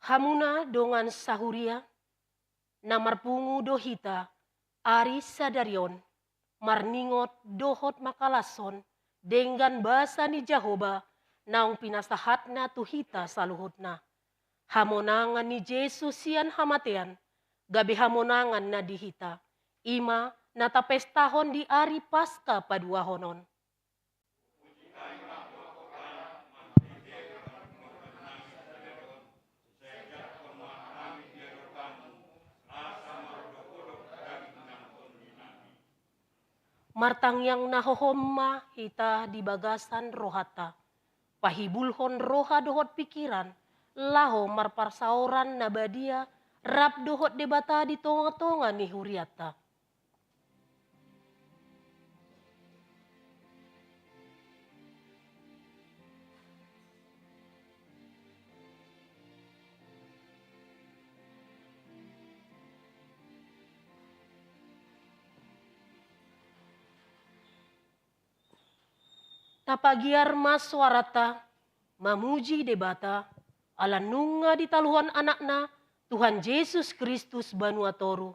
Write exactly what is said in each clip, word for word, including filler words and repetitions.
Hamuna dongan sahuria, na marpungu do hita ari sadari on, marningot dohot mangkalashon denggan basa ni Jahowa naung pinasahatna tu hita saluhutna. Hamonangan ni Jesus sian hamatean, gabe hamonangan na di hita, i ma na tapestahon di ari Paska paduahon on. Martangiang na hohom ma hita di bagasan rohanta. Pahibulhon roha dohot pingkiran, laho marparsaoran na badia, rap dohot Debata di tonga-tonga ni hurianta. Tapagiar ma soaranta, mamuji Debata, ala nunga ditaluhon Anakna, Tuhan Jesus Kristus banua toru.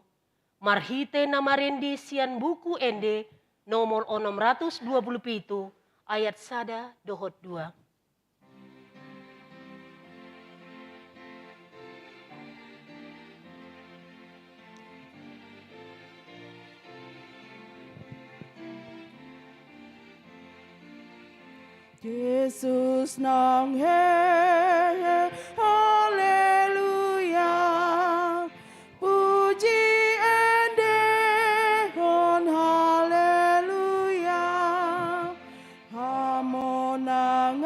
Marhite na marende sian Buku Ende nomor onom ratus dua pulu pitu, ayat sada dohot dua. Jesus nang hehe, haleluya. Puji endehon, haleluya. Hamonangan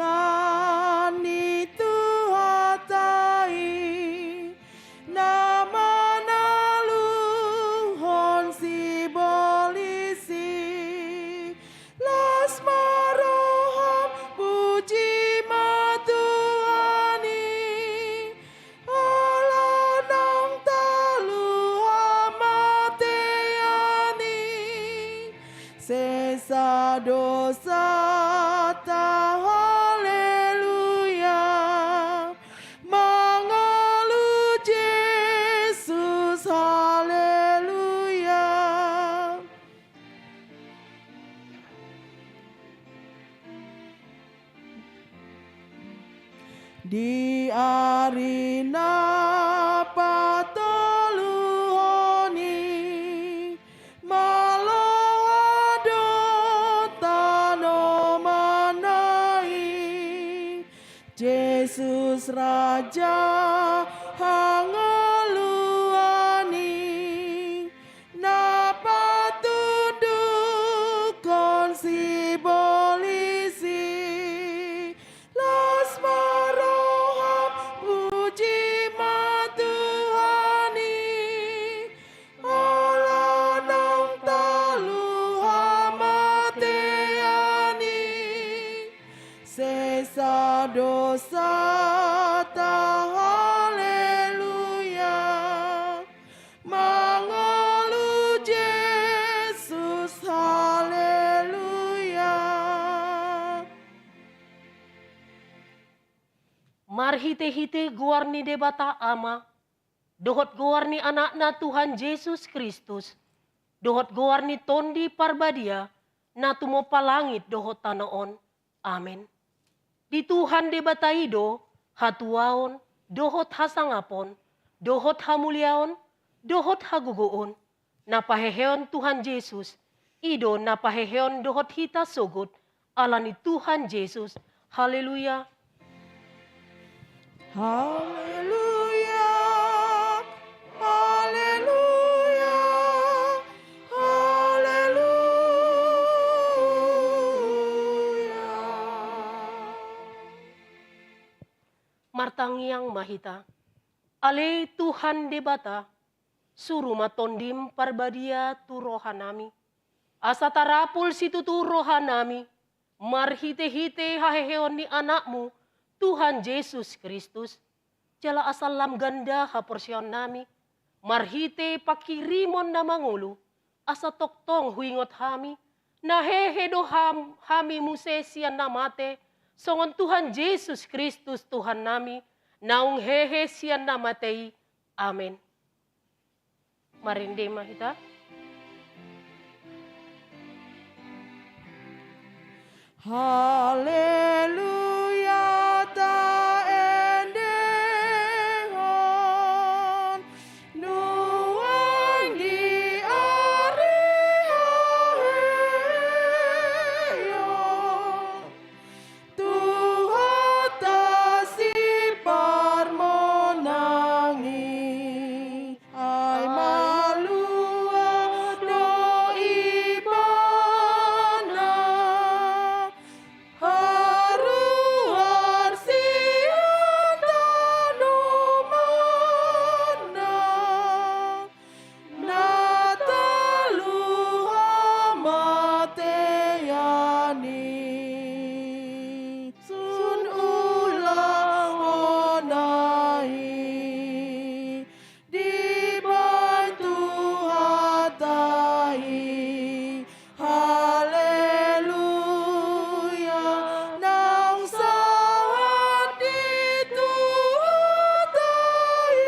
ni Tuhanta i, na manaluhon sibolis i. Las ma roham, puji ma Tuhan i. Ala naung talu hamatean i, sesa dosanta, haleluya. Mangolu Jesus, haleluya. Di ari na patoluhon i, malo do tanomanna i, Jesus Raja hangoluan i, na patundukkon sibolis i. Las ma roham, puji ma Tuhan i. Ala naung talu hamatean i, sesa dosanta, haleluya. Mangolu Jesus, haleluya. Marhite-hite goar ni Debata Ama, dohot goar ni Anakna Tuhan Jesus Kristus, dohot goar ni Tondi Parbadia, na tumompa langit dohot tano on. Amen. Di Tuhan Debata i do hatuaon, dohot hasangapon, dohot hamuliaon, dohot hagogoon. Na paheheon Tuhan Jesus, i do na paheheon dohot hita sogot, ala ni Tuhan Jesus. Haleluya. Haleluya, haleluya, haleluya. Martangiang ma hita. Ale Tuhan Debata, suru ma Tondim Parbadia tu rohanami, asa tarapul situtu rohanami, marhite-hite haheheon ni Anakmu, Tuhan Jesus Kristus, jala asa lam ganda haporseaonnami, marhite pangkirimon na mangolu, asa tongtong huingot hami, na hehe do ham-, hami muse sian na mate, songon Tuhan Jesus Kristus Tuhannami, naung hehe sian na mate i. Amen. Marende ma hita. Haleluya, taendehon nuaeng di ari haheheon. Tuhanta siparmonang i, ai malua do Ibana. Haruar sian tanomanna, na talu hamatean i, sun ulahonna i, dibahen Tuhanta i. Haleluya, naung sahat di Tuhanta i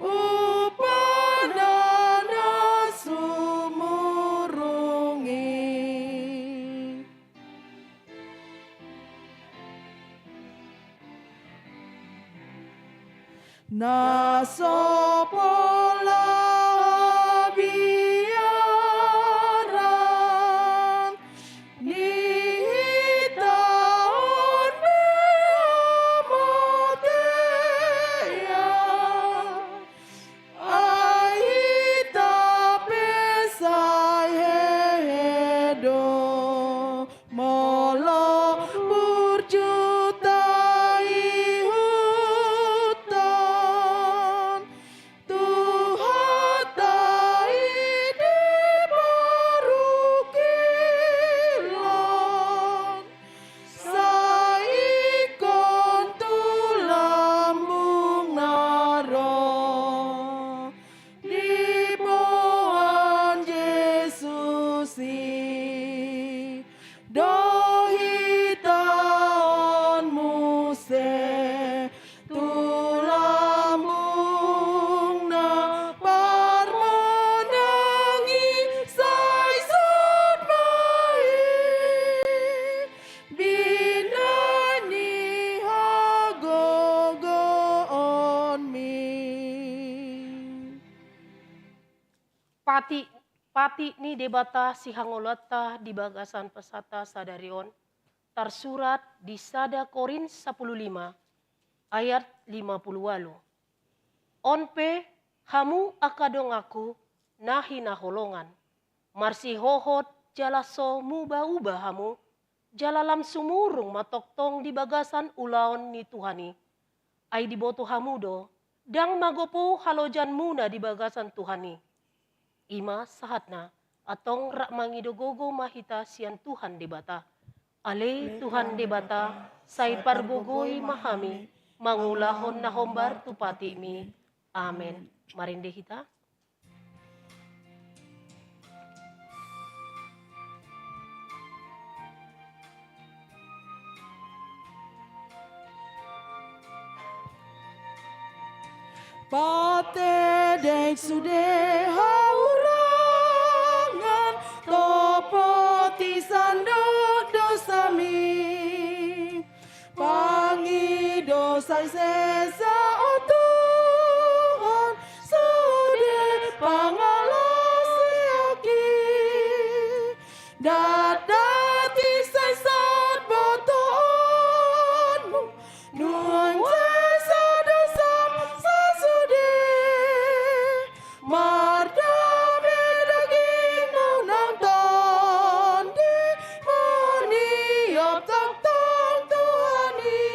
upana na sumurung i. Na so pola biaran ni hita on be hamatean, ai hita pe sai hehe do molo burju taihuthon Tuhanta i di parungkilon. Sai ingkon tu lambungna ro diboan Jesus i, do hita on muse tu lambungna parmonang i. Sai saut ma i binahen ni hagogoonmi. Patik, patik ni Debata sihangoluanta di bagasan pesanna sadari on, tarsurat di sada Korint sampulu lima ayat lima pulu ualu. On pe, hamu angka donganku na hinaholongan, marsihohot jala so muba-uba hamu, jala lam sumurung ma tongtong di bagasan ulaon ni Tuhan i. Ai diboto hamu do, ndang magopo halojanmuna di bagasan Tuhan i. I ma sahatna, antong rap mangido gogo ma hita sian Tuhan Debata. Ale Tuhan Debata, sai pargogoi ma hami mangulahon na hombar tu patikmi. Amen. Marende hita. Patedeng sude haurangan, topoti sandok dosami. Pangido sai sesa, o Tuhan, sude pangalosianki. Datdati sai saut botoonmu, nuaeng sesa dosam sasude. Mardame dagingmu nang tondim, maniop tongtong Tuhan i.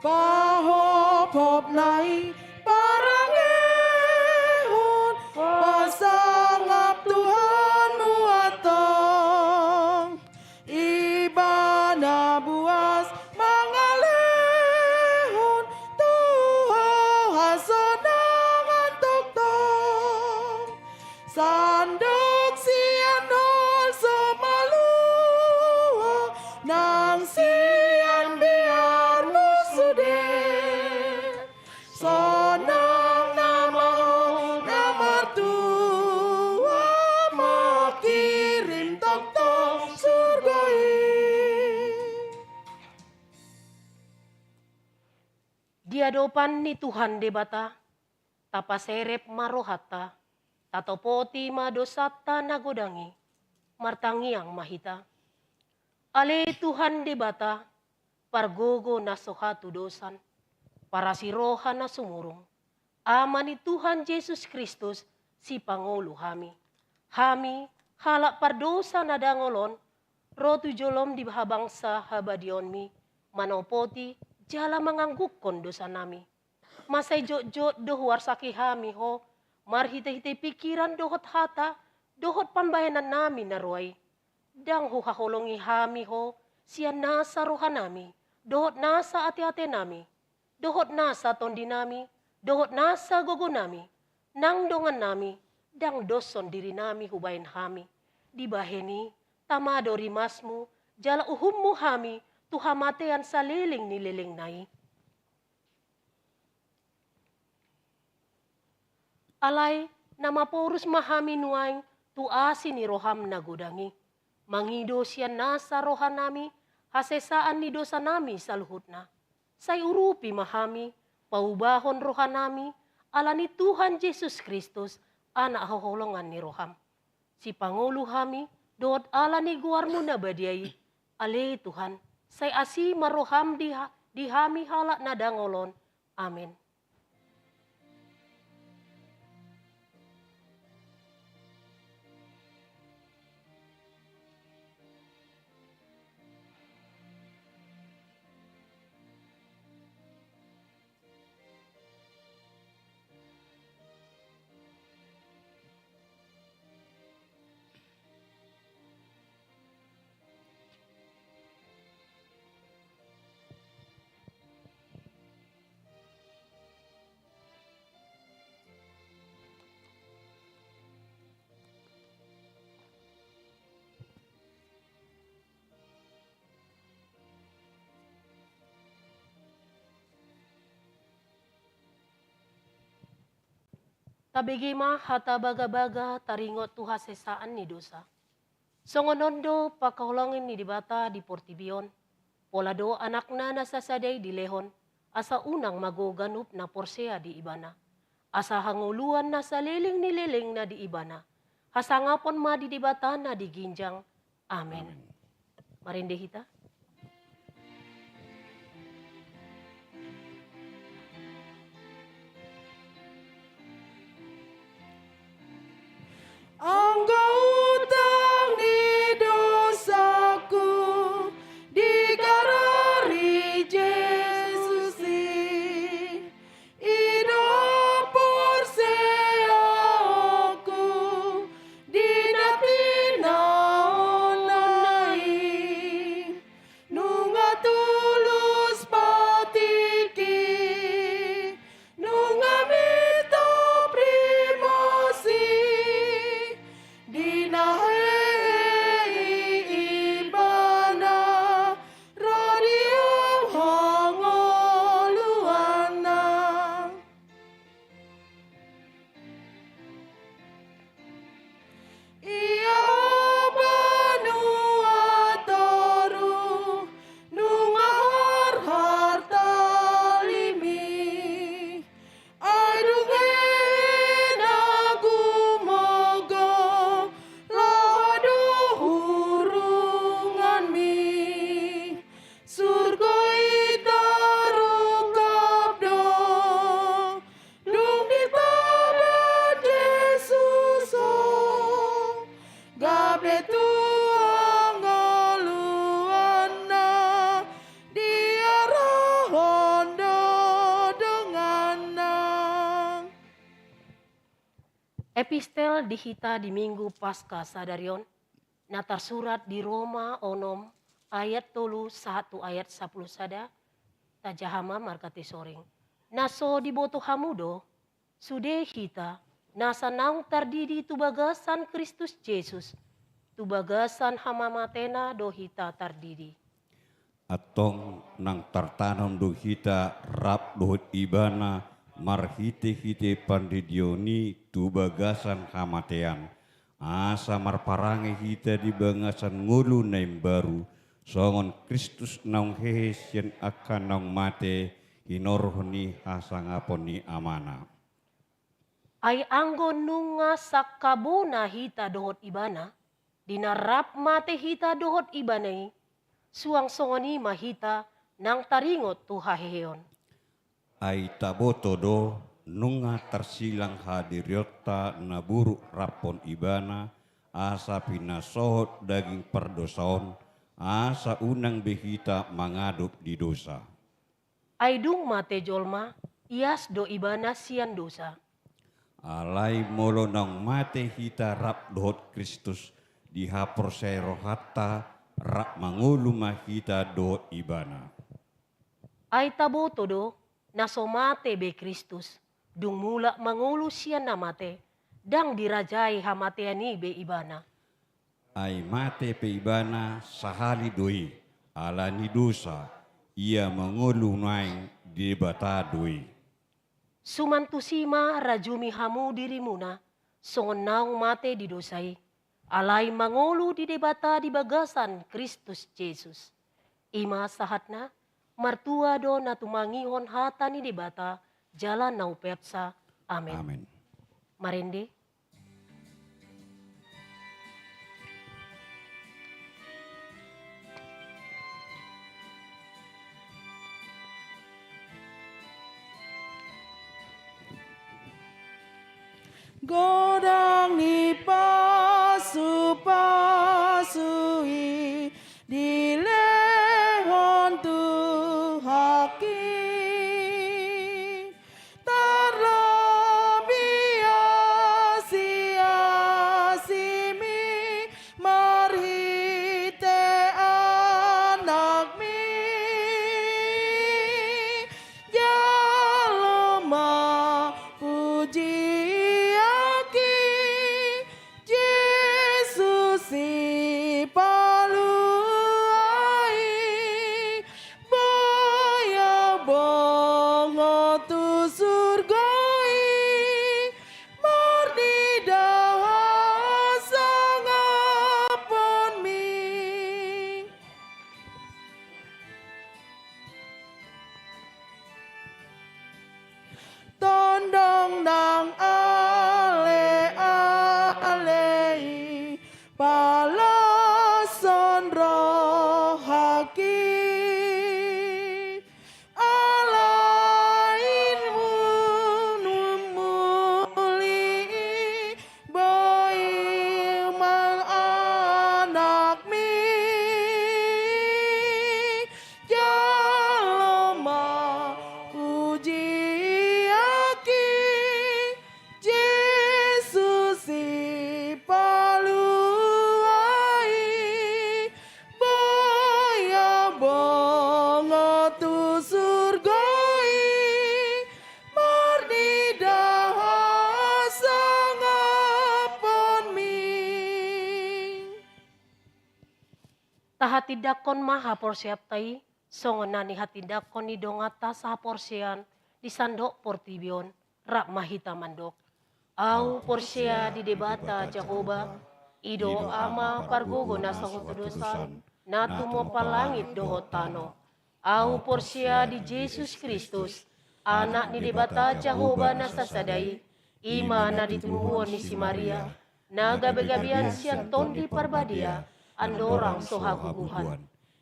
Pahomhom nai parangehon, pasangap Tuhanmu antong. Ibana buas mangalehon tu ho hasonangan tongtong. Sandok sian holso Adopan ni Tuhan Debata, tapaserep ma rohanta, tatopoti ma dosanta na godang i, martangiang ma hita. Ale Tuhan Debata, pargogo na so hatudosan, parasi roha na sumurung, Ama ni Tuhan Jesus Kristus, sipangolu hami. Hami, halak pardosa na dangol on, ro tu jolom di habangsa habadiaonmi, manopoti jala manganggukon dosanami. Mansai jotjot do huarsaki hami ho, marhitehite pingkiran dohot hata, dohot pambahenannami na roa i. Ndang huhaholongi hami ho, sian nasa rohanami, dohot nasa ateatenami, dohot nasa tondinami, dohot nasa gogonami, nang dongannami, ndang doshon dirinami hubahen hami. Dibahen i, tama do rimasmu, jala uhummu hami, tu hamatean saleleng ni lelengna i. Alai, na maporus ma hami nuaeng tu asi ni roham na godang i. Mangido sian nasa rohanami, hasesaan ni dosanami saluhutna. Sai urupi ma hami, paubahon rohanami, ala ni Tuhan Jesus Kristus, Anak haholongan ni roham. Sipangolu hami, dohot ala ni goarmu na badia i, ale Tuhan, sai asi ma roham di ha-, di hami halak na dangol on. Amen. Tabege ma hata bagabaga taringot tu hasesaan ni dosa. Songon on do pangkaholongan ni Debata di portibi on, pola do Anakna na sasada i dilehon, asa unang mago ganup na porsea di Ibana, asa hangoluan na saleleng ni lelengna di Ibana. Hasangapon ma di Debata na di ginjang. Amen. Amen. Marende hita. Anggo utang ni dosaku dikarari Jesus i, i do porseaonku di na tinaononna i. Nunga tulus patikki, nunga mitop rimas i, di na hehe i Ibana, ro di ahu hangoluanna. Ia ho banua toru, nunga harhar talimi. Ai dung i na gumogo, laho do hurunganmi. Surgo i tarungkap do, dung ditaban Jesus ho, gabe tu hangoluanna, diarahon do donganna. Epistel di hita di Minggu Paska sadari on, na tarsurat di Roma onom ayat tolu sahat tu ayat sampulu sada, tajaha ma marga tisoring. Na so diboto hamu do, sude hita, nasa naung tardidi tu bagasan Kristus Jesus, tu bagasan hamamatena do hita tardidi. Antong nang tartanom do hita rap dohot Ibana marhitehite pandidion i tu bagasan hamatean, asa marparange hita di bagasan ngolu na imbaru, songon Kristus naung hehe sian angka naung mate, hinorhon ni hasangapon ni Amana. Ai anggo nunga sangkabona hita dohot Ibana, di na rap mate hita dohot Ibana i, suang songon i ma hita nang taringot tu haheheon. Ai taboto do, nunga tarsilang hadirionta na buruk raphon Ibana, asa pinasohot daging pardosa on, asa unang be hita mangadop di dosa. Ai dung mate jolma, ias do ibana sian dosa. Alai molo naung mate hita rap dohot Kristus, dihaporseai rohanta, rap mangolu ma hita dohot Ibana. Ai taboto do, na so mate be Kristus, dung mulak mangolu sian na mate, ndang dirajai hamatean i be Ibana. Ai mate pe Ibana sahali do i, ala ni dosa, Ia mangolu nuaeng di Debata do i. Suman tusi ma rajumi hamu dirimuna, songon naung mate di dosa i, alai mangolu di Debata di bagasan Kristus Jesus. I ma sahatna, martua do na tumangihon hata ni Debata, jala na umpeopsa. Amen. Amen. Marende. Godang ni pasupasu i dilehon Tuhanki. Tarlobi asiasimi marhite Anakmi. Jalo ma pujianki, Jesus Sipalua i, boi ahu bongot tu surgo i, marnida hasangapon mi. Tondong nang ale-ale i, paloshon rohangki. Alai muli i, boi ma Anakmi. Jalo ma pujianki, Jesus Sipalua i, boi ahu bongot tu surgo i, marnida hasangapon mi. Tahatindangkon ma haporseaonta i, songon na nihatindangkon ni donganta sahaporseaon di sandok portibi on, rap ma hita mandok. Ahu porsea di Debata Jahowa, i do Ama pargogo na so hatudosan, na tumompa langit dohot tano. Ahu porsea di Jesus Kristus, Anak ni Debata Jahowa na sasada i, i ma na ditumuhon ni si Maria, na gabe-gabean sian Tondi Parbadia, andorang so haguguhan.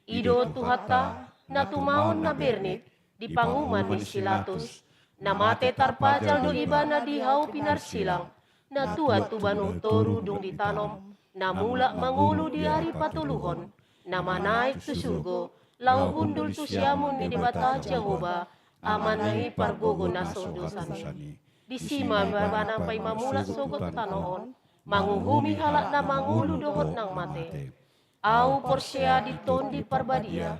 I do Tuhanta, na tumaon na bernit, di panguhuman ni si Latus, na mate tarpajal do Ibana di hau pinarsilang, na tuat tu banua toru dung ditanom, na mulak mangolu di ari patoluhon, na manaek tu surgo, laho hundul tu siamun ni Debata Jahowa, Amana i pargogo na so hatudosan i. Disi ma Ibana paima mulak sogot tano on, manguhumi halak na mangolu dohot na mate. Ahu porsea di Tondi Parbadia,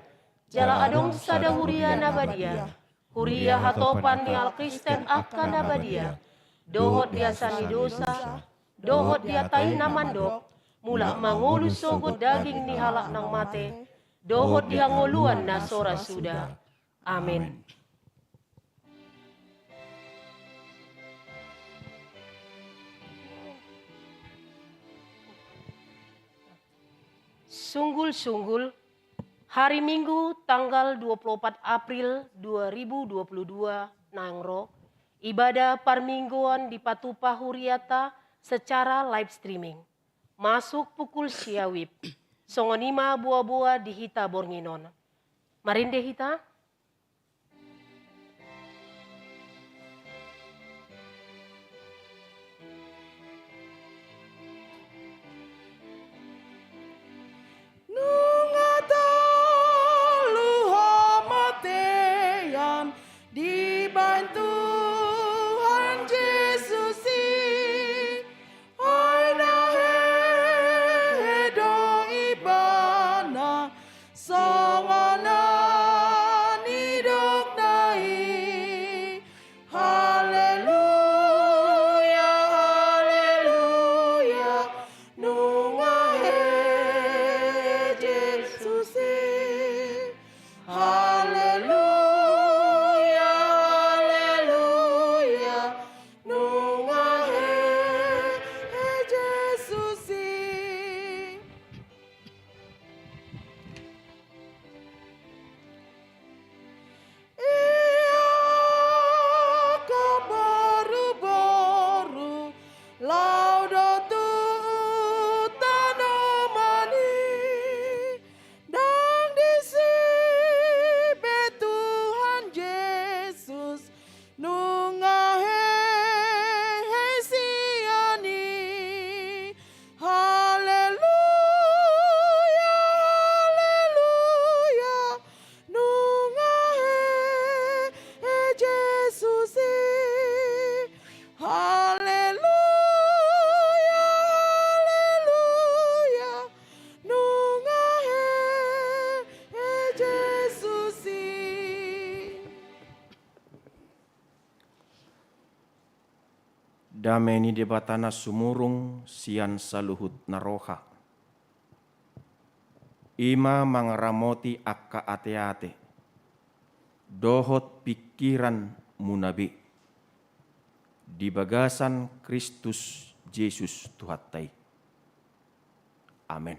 jala adong sada huria na badia, huria hatopan ni halak Kristen angka na badia, dohot di asa ni dosa, dohot di hata i na mandok, mulak mangolu sogot daging ni halak na mate, dohot di hangoluan na so ra suda. Amen. Sunggul-sunggul, Hari Minggu, tanggal dua puluh empat April dua ribu dua puluh dua, naeng ro, ibadah parmingguon dipatupa huriata secara live streaming. Masuk pukul sia WIB. Songon i ma boa-boa di hita borngin on. Marende hita. Nunga tolu hamatean dibaen Tuhan Jesus i, ai na hehe do Ibana songon na nidokna i. Haleluya, haleluya, nunga hehe Jesus i. Haleluya, haleluya, nunga hehe Jesus i. Ia angka boruboru laho do tu tanoman i, ndang disi be Tuhan Jesus nunga hehe sian i. Haleluya, haleluya, nunga hehe Jesus i. Haleluya, haleluya, nunga hehe Jesus i. Dame ni Debata na sumurung sian saluhut na roha, i ma mangaramoti angka ateate dohot pingkiranmuna be di bagasan Kristus Jesus Tuhanta i. Amen.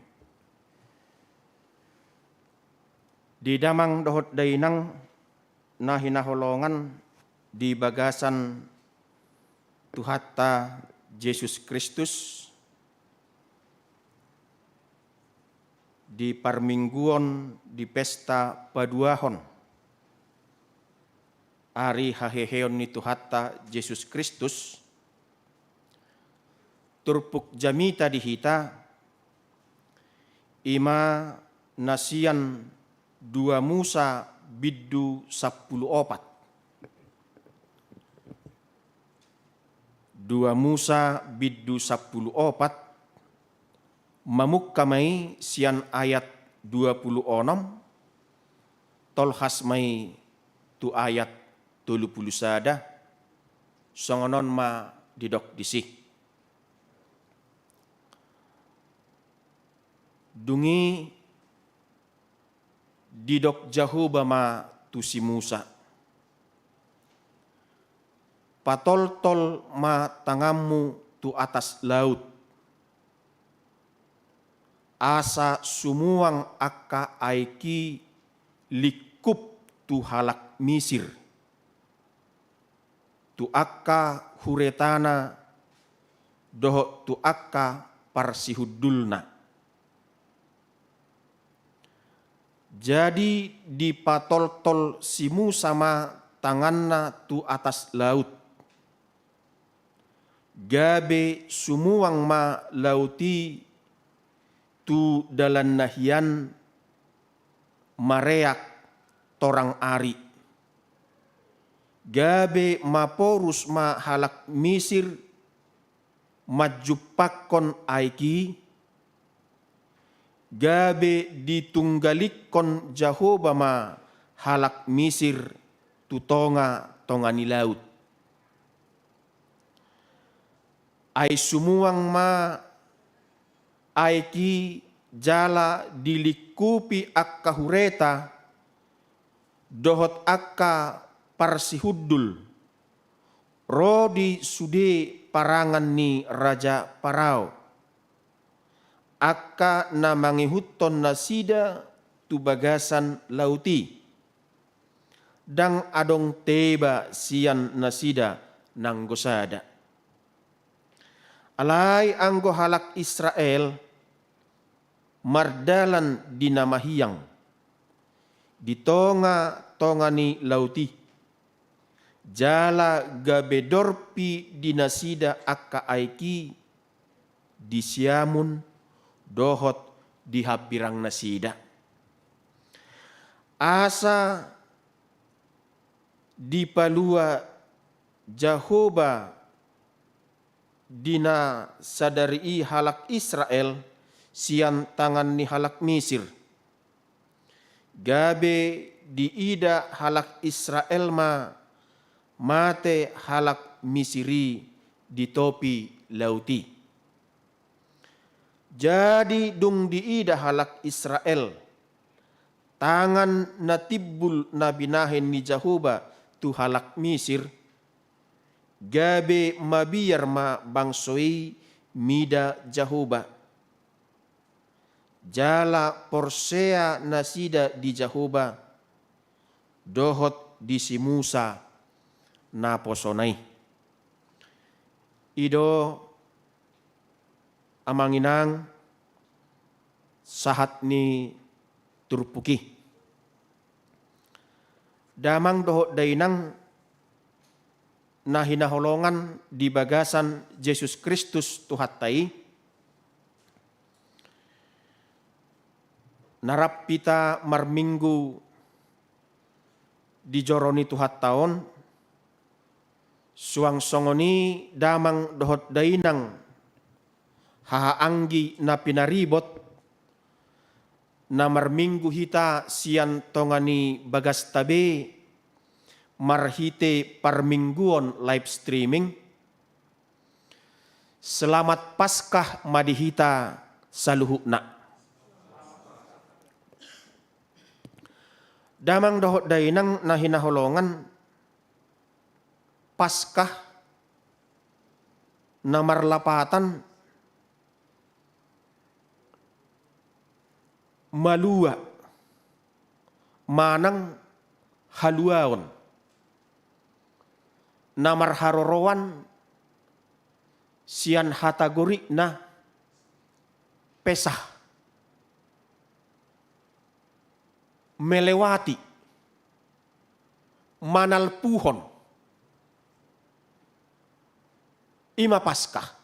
Di damang dohot dainang na hinaholongan di bagasan Tuhanta Jesus Kristus, di parmingguon di pesta paduahon ari haheheon ni Tuhanta Jesus Kristus, turpuk jamita di hita, i ma na sian dua Musa bindu sampulu opat. Dua Musa bindu sampulu opat, mamungka ma i sian ayat dua pulu onom, tolhas ma i tu ayat tolu pulu sada, songon on ma didok disi. Dung i didok Jahowa ma tu si Musa: Patoltol ma tanganmu tu atas laut, asa sumuang angka aek i lingkup tu halak Misir, tu angka huretana dohot tu angka parsihundulna. Jadi dipatoltol si Musa ma tanganna tu atas laut. Gabe sumuang ma laut i tu dalanna hian mareak torang ari. Gabe maporus ma halak Misir manjumpangkon aek i, gabe ditunggalikkon Jahowa ma halak Misir tu tongatonga ni laut. Ai sumuang ma aek i jala dilingkupi angka hureta dohot angka parsihundul, ro di sude parangan ni Raja Parao, angka na mangihuthon nasida tu bagasan laut i. Ndang adong teba sian nasida nanggo sada. Alai anggo halak Israel mardalan di na mahiang di tonga-tonga ni laut i, jala gabe dorpi di nasida angka aek i di siamun dohot di hambirang nasida. Asa dipalua Jahowa di na sadari i halak Israel sian tangan ni halak Misir. Gabe diida halak Israel ma mate halak Misir i di topi laut i. Jadi dung diida halak Israel tangan na timbul na binahen ni Jahowa tu halak Misir, gabe mabiar ma bangso i mida Jahowa. Jala porsea nasida di Jahowa dohot di si Musa naposona i. I do, amang inang, sahat ni turpuk i. Damang dohot dainang na hinaholongan di bagasan Jesus Kristus Tuhanta i, na rap hita marminggu di joro ni Tuhanta on, suang songon i damang dohot dainang, hahaanggi na pinaribot, na marminggu hita sian tonga ni bagasta be marhite parmingguon live streaming. Selamat Paskah ma di hita saluhutna. Damang dohot dainang na hinaholongan, Paskah na marlapatan malua manang haluaon, na marharoroan sian hata Gorikna Pesah, melewati, manalpuhon, i ma Paskah.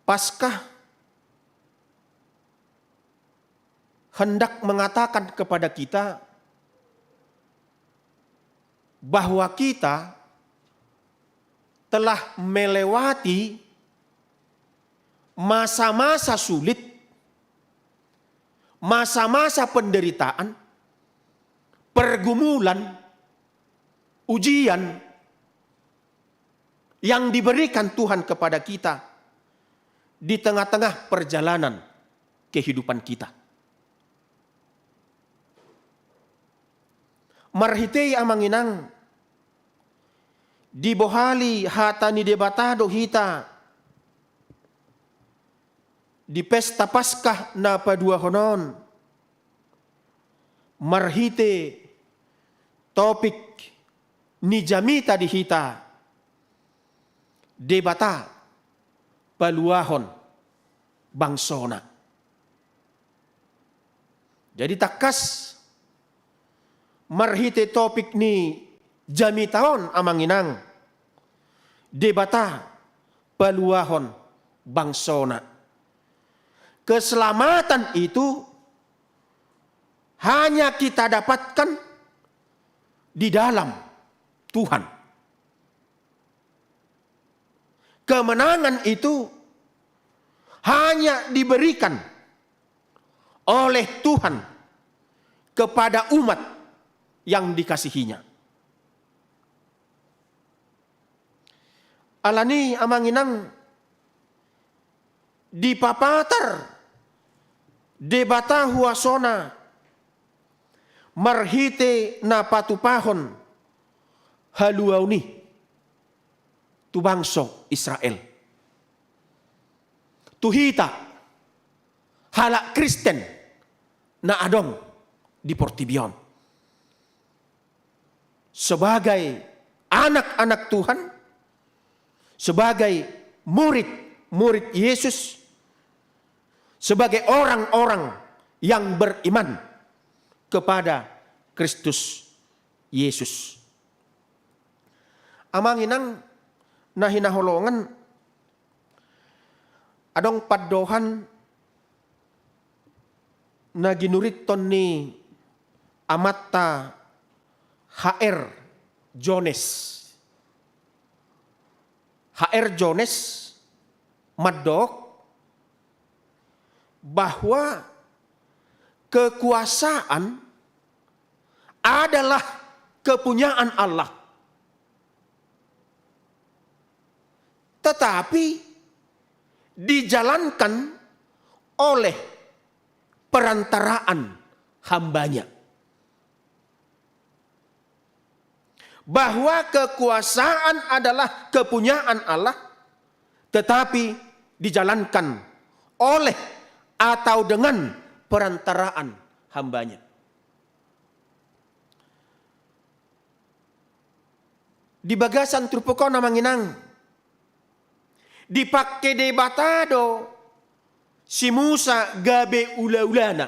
Paskah hendak mengatakan kepada kita bahwa kita telah melewati masa-masa sulit, masa-masa penderitaan, pergumulan, ujian yang diberikan Tuhan kepada kita di tengah-tengah perjalanan kehidupan kita. Marhite i, amang inang, dibohali hata ni Debata do hita di pesta Paskah na paduahon on, marhite topik ni jamita di hita, Debata paluahon bangsona. Jadi tangkas marhite topik ni jamita on, amang inang, Debata paluahon bangsona. Keselamatan itu hanya kita dapatkan di dalam Tuhan. Kemenangan itu hanya diberikan oleh Tuhan kepada umat yang dikasihinya. Alani, amang inang, dipapatar Debata huasona marhite na patupahon haluaon i tu bangso Israel. Tu hita, halak Kristen na adong di portibi on. Sebagai anak-anak Tuhan, sebagai murid-murid Yesus, sebagai orang-orang yang beriman kepada Kristus Yesus. Amang inang na hinaholongan, adong pandohan na ginurithon ni amanta H R Jones. H R Jones mandok bahwa kekuasaan adalah kepunyaan Allah, tetapi dijalankan oleh perantaraan hamba-Nya. Bahwa kekuasaan adalah kepunyaan Allah, tetapi dijalankan oleh atau dengan perantaraan hamba-Nya. Di bagasan turpuk on, amang inang, dipangke Debata do si Musa gabe ula-ulana.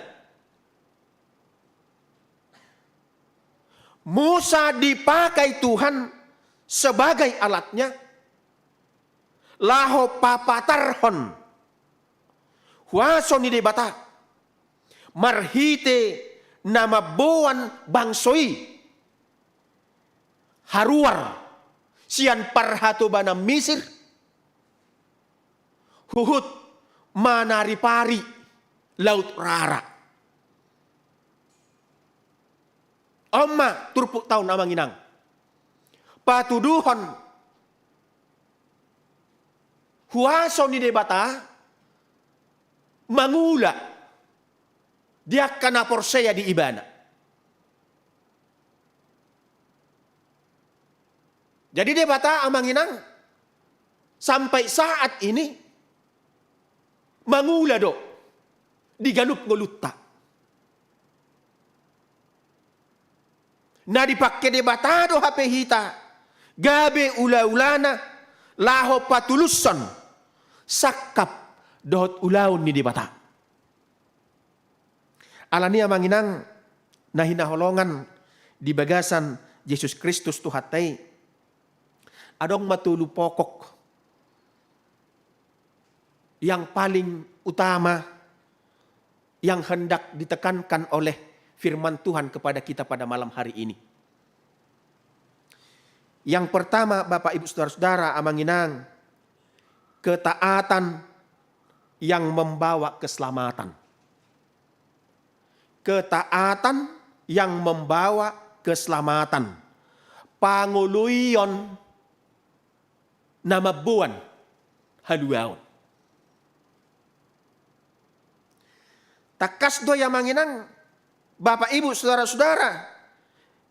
Musa dipakai Tuhan sebagai alatnya, laho papatarhon huaso ni Debata marhite na mamboan bangso i haruar sian parhatobanan Misir, huhut manaripari Laut Rara. On ma turpukta on, amang inang, patuduhon huaso ni Debata mangula di angka na porsea di Ibana. Jadi Debata, amang inang, sampai saat ini mangula do di ganup ngolunta. Na dipangke Debata do hape hita gabe ula-ulana, laho patulushon sangkap dohot ulaon ni Debata. Alani i, amang inang na hinaholongan di bagasan Jesus Kristus Tuhanta i, adong ma tolu pokok yang paling utama yang hendak ditekankan oleh firman Tuhan kepada kita pada malam hari ini. Yang pertama, Bapak, Ibu, saudara-saudara, amang inang, ketaatan yang membawa keselamatan. Ketaatan yang membawa keselamatan. Pangoloion na mamboan haluaon. Tangkas do i, amang inang, Bapak, Ibu, saudara-saudara,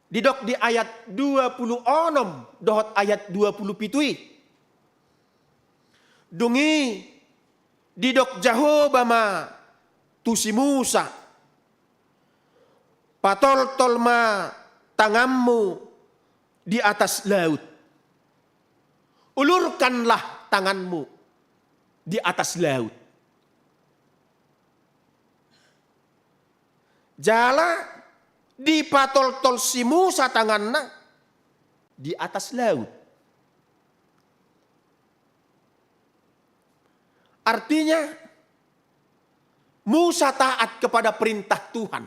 didok di ayat dua puluh onom dohot ayat dua puluh pitu i. Dung i didok Jahowa ma tu si Musa, "Patoltol ma tanganmu di atas laut. Ulurkanlah tanganmu di atas laut." Jala dipatoltol si Musa tanganna di atas laut. Artinya, Musa taat kepada perintah Tuhan.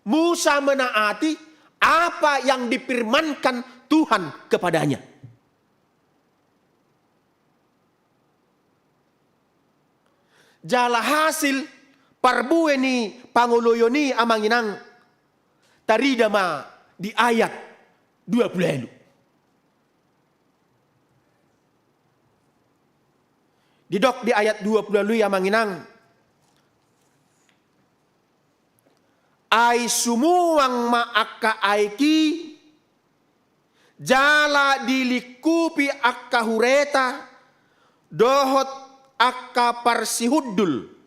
Musa menaati apa yang difirmankan Tuhan kepadanya. Jala hasil parbue ni pangoloion i, amang inang, tarida ma di ayat dua puluh ualu. Didok di ayat dua puluh ualu i, amang inang, "Ai sumuang ma angka aek i, jala dilingkupi angka hureta dohot angka parsihundul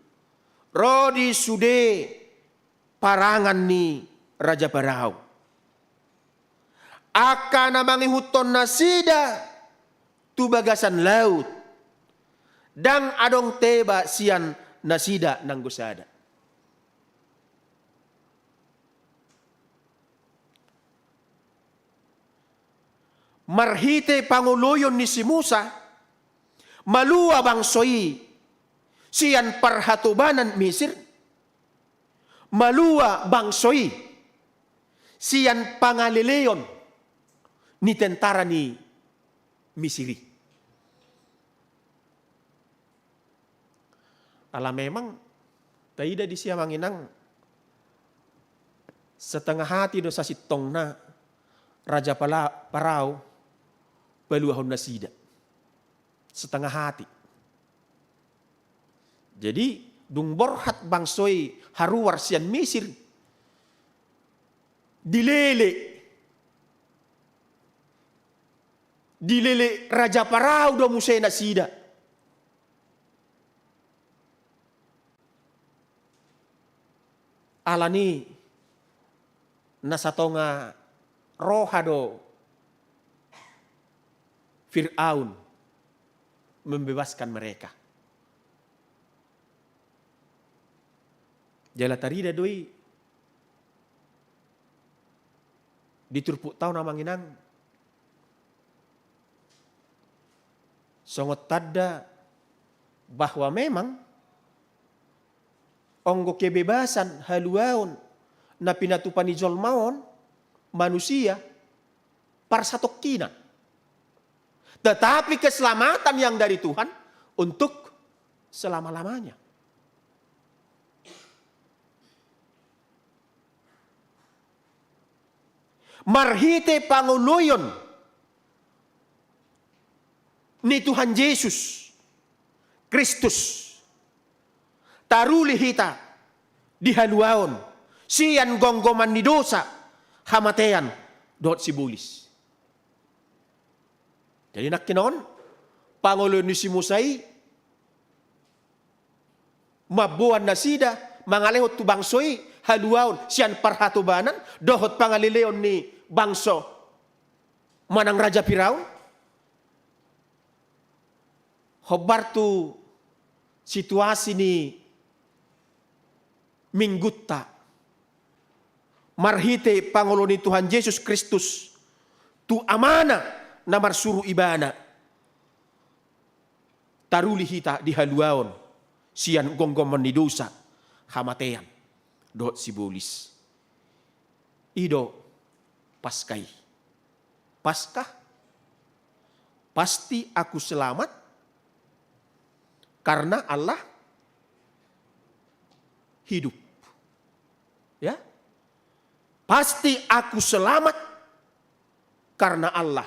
ro di sude parangan ni Raja Parao. Angka na mangihuthon nasida tu bagasan laut, ndang adong teba sian nasida nanggo sada. Marhite pangoloion ni si Musa, malua bangso i sian parhatobanan Misir, malua bangso i sian pangaleleon ni tentara ni Misir i. Ala memang taida disi, amang inang, setengah hati do sasintongna Raja Pala-, Parao paluahon nasida. Setengah hati. Jadi, dung borhat bangso i haruar sian Misir, dilele, dilele Raja Parao do muse nasida. Alani na satonga roha do Fir'aun membebaskan mereka. Jala tarida do i di turpukta on, amang inang, songon tanda bahwa memang anggo kebebasan, haluaon na pinatupa ni jolma on, manusia, parsatongkinan. Tetapi keselamatan yang dari Tuhan untuk selama-lamanya. Marhite pangoloion ni Tuhan Jesus Kristus, taruli hita di haluaon sian gomgoman ni dosa, hamatean, dohot sibolis. Jadi nangkin on, pangoloion ni si Musa i mamboan nasida, mangalehon tu bangso i haluaon sian parhatobanan dohot pangaleleon ni bangso manang Raja Firaun. Hombar tu situasi ni Minggunta, marhite pangoloion ni Tuhan Jesus Kristus tu Amana na marsuru Ibana, taruli hita di haluaon sian gomgoman ni dosa, hamatean, dohot sibolis. I do Paskah i. Paskah, pasti aku selamat karena Allah hidup. Ya. Pasti aku selamat karena Allah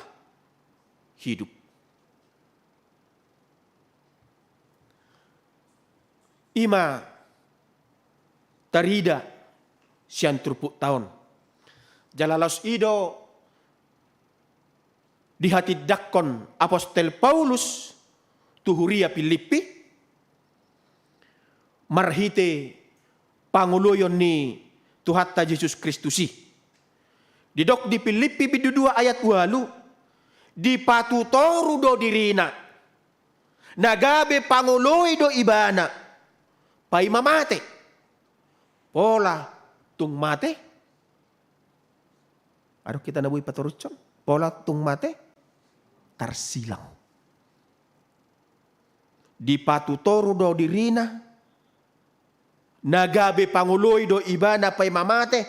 hidup. I ma tarida sian turpukta on. Jala laos i do dihatindangkon apostel Paulus tu huria Pilippi, marhite pangoloion ni Tuhanta Jesus Kristus i. Didok di Pilippi bindu dua ayat ualu, dipatutoru do dirina, na gabe pangoloi do ibana paima mate. Pola tung mate, adong hita na boi patorushon, pola tung mate tarsilang. Dipatutoru do dirina, na gabe pangoloi do ibana paima mate,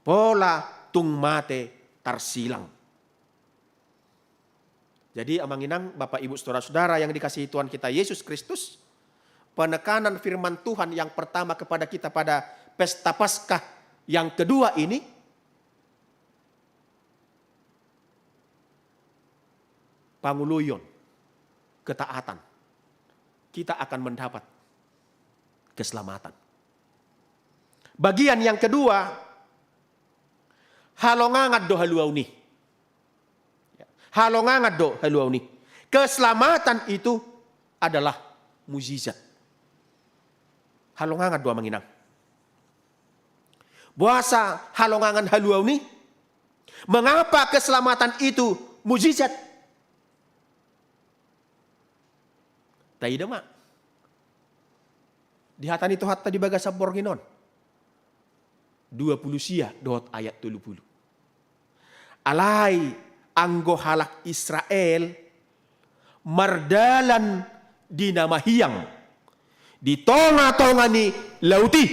pola tung mate tarsilang. Jadi, amang inang, bapak ibu, saudara-saudara yang dikasihi Tuhan kita Yesus Kristus, penekanan firman Tuhan yang pertama kepada kita pada pesta Paskah yang kedua ini, pangoloion, ketaatan, kita akan mendapat keselamatan. Bagian yang kedua, halongangan do haluaon i. Ya. Halongangan do haluaon i. Keselamatan itu adalah mujizat. Halongangan do, amang inang. Boasa halongangan haluaon i? Mengapa keselamatan itu mujizat? Taida ma di hata ni Tuhanta di bagasan borngin on, dua pulu sia dohot ayat tolu pulu. Alai anggo halak Israel mardalan di na mahiang di tongatonga ni laut i,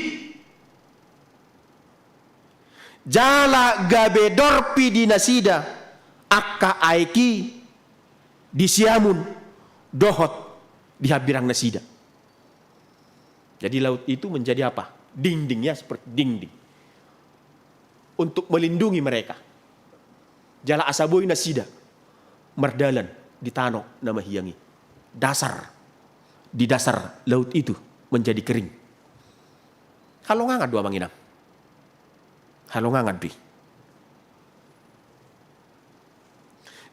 jala gabe dorpi di nasida angka aek i di siamun dohot di hambirang nasida. Jadi laut itu menjadi apa? Dinding, ya, seperti dinding untuk melindungi mereka. Jala asa boi nasida mardalan di tano na mahiang i. Dasar, di dasar laut itu menjadi kering. Halongangan do, amang inang. Halongangan do i.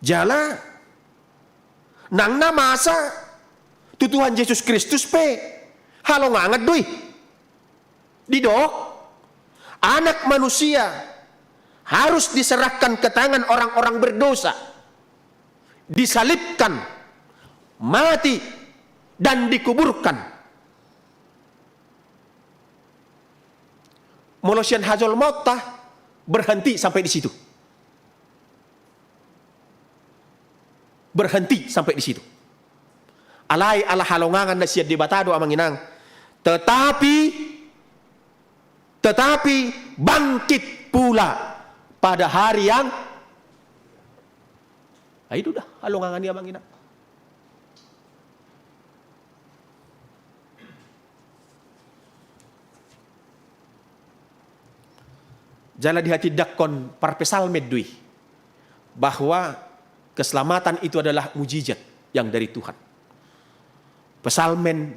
Jala nang na masa tu Tuhan Jesus Kristus pe halongangan do i. Didok, Anak Manusia harus diserahkan ke tangan orang-orang berdosa, disalibkan, mati, dan dikuburkan. Molo sian hajolmaonta, berhenti sampai di situ. Berhenti sampai di situ. Alai ala halongangan na sian Debata do, amang inang. Tetapi, tetapi bangkit pula pada hari yang, ah, i do da halongangan i, amang inang. Jala dihatindangkon parpsalmen do i bahwa keselamatan itu adalah mujizat yang dari Tuhan. Psalmen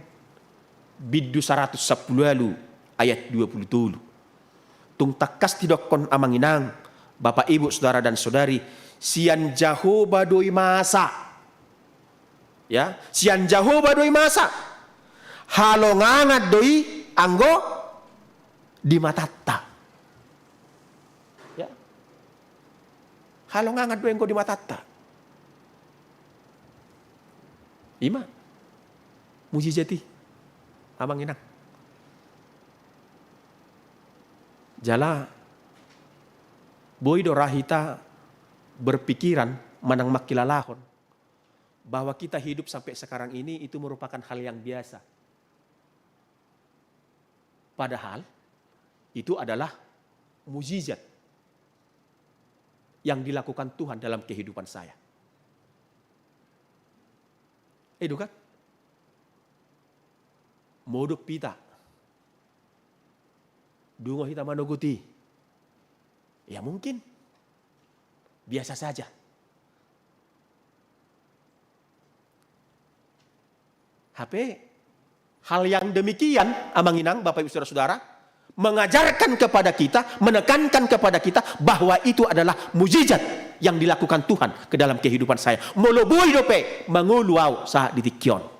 bindu saratus sampulu ualu ayat dua pulu tolu. Tung tangkas didokkon, amang inang, bapak ibu, saudara dan saudari, sian Jahowa do i masa. Ya, sian Jahowa do i masa. Halongangan do i anggo di matanta. Ya. Halongangan do i anggo di matanta. I ma mujizat i, amang inang. Jala boi do ra hita berpikiran manang mangkilalahon bahwa kita hidup sampai sekarang ini itu merupakan hal yang biasa. Padahal itu adalah mujizat yang dilakukan Tuhan dalam kehidupan saya. Eh, do kan? Modom hita. Dungo hita manogot i. Ya mungkin. Biasa saja. Hape hal yang demikian, amang inang, bapak ibu, saudara-saudara, mengajarkan kepada kita, menekankan kepada kita bahwa itu adalah mujizat yang dilakukan Tuhan ke dalam kehidupan saya. Molo boi dope mangolu au sahat di tingki on.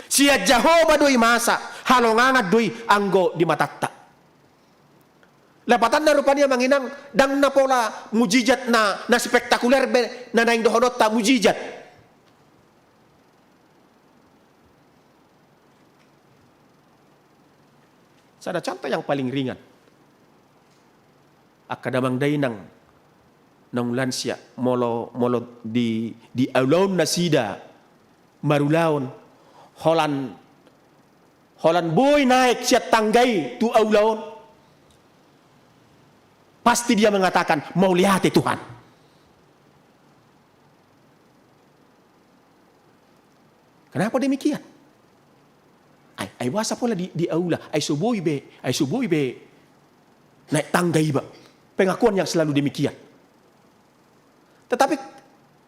Sian Jahowa do i masa, halongangan do i anggo di matanta. Lapatanna rupani, amang inang, ndang na pola mujizat na, na spektakuler be na naeng dohononta mujizat. Sada contoh yang paling ringan. Angka damang dainang naung lansia, molo, molo di, di ulaon nasida marulaon, holan, holan boi naek sian tangga i tu aula on, pasti dia mengatakan, "Mauliate Tuhan." Kenapa demikian? Ai, ai boasa pola di, di aula, ai so boi be, ai so boi be naek tangga iba. Pengakuan yang selalu demikian. Tetapi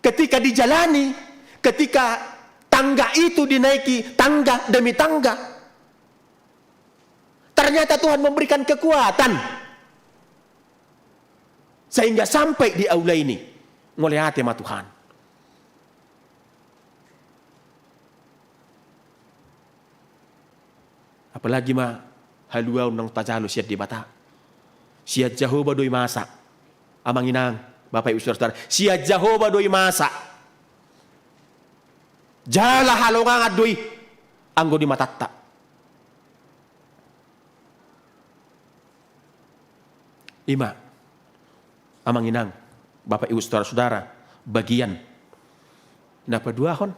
ketika dijalani, ketika tangga itu dinaiki, tangga demi tangga, ternyata Tuhan memberikan kekuatan sehingga sampai di aula ini. Mauliate ma Tuhan. Apalagi ma haluaon naung tajalo sian Debata. Sian Jahowa do i masa. Amang inang, Bapak Ibu Saudara-saudara, sian Jahowa do i masa. Jala halongangan do i anggo di matanta. I ma, amang inang, Bapak Ibu Saudara-saudara, bagian na paduahon,